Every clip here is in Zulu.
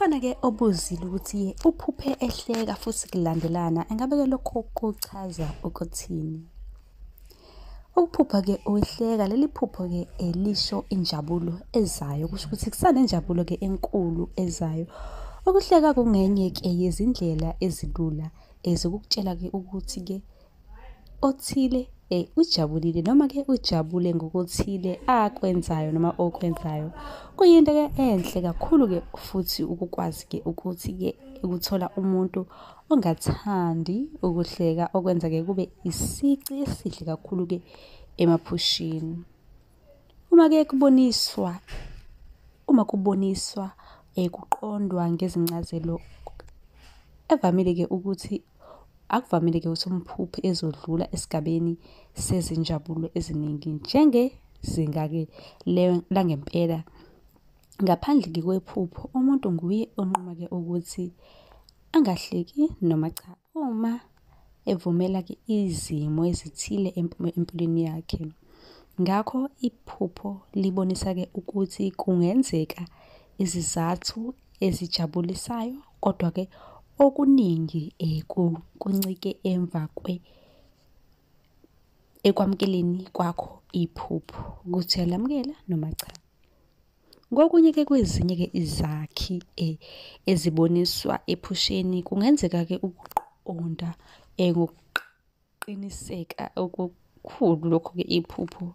Kukhona-ke obuzile ukuthi uphuphe ehleka futhi kulandelana, engabe-ke lokho kuchaza ukuthini? Ukuphupha-ke uhleka, leli phupho-ke lisho injabulo ezayo, kusho ukuthi kusanenjabulo-ke enkulu ezayo. Ukuhleka kungenye-ke yezindlela ezilula zokukutshela-ke ukuthi-ke othile ujabulile noma-ke ujabule ngokuthile akwenzayo noma okwenzayo. Kuyinto-ke enhle kakhulu-ke futhi ukukwazi-ke ukuthi-ke ukuthola umuntu ongathandi ukuhleka, okwenza-ke kube isici esihle kakhulu-ke emaphusheni. Uma-ke kuboniswa, uma kuboniswa kuqondwa ngezincazelo evamile-ke ukuthi akuvamile-ke ukuthi umphuphe ezodlula esigabeni sezinjabulo eziningi njengezinga-ke langempela. Ngaphandle-ke kwephupho, umuntu nguye onquma-ke ukuthi angahleki noma cha uma evumela-ke izimo ezithile empilweni yakhe. Ngakho iphupho libonisa-ke ukuthi kungenzeka izizathu ezijabulisayo, kodwa-ke okuningi kuncike emva ekwamukeleni kwakho iphupho, ukuthi uyalamukela noma cha. Kokunye-ke kwezinye-ke izakhi eziboniswa ephusheni kungenzeka-ke ukuqonda ngokuqiniseka okukhulu lokho-ke iphupho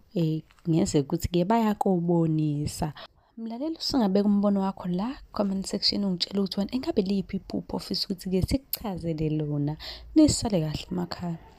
kungenzeka ukuthi-ke bayakubonisa. Mlaleli, usungabeka umbono wakho la comment section ungitshele ukuthi wena engabe liphi iphupho ofisa ukuthi-ke sikuchazele lona. Nisale kahle emakhaya.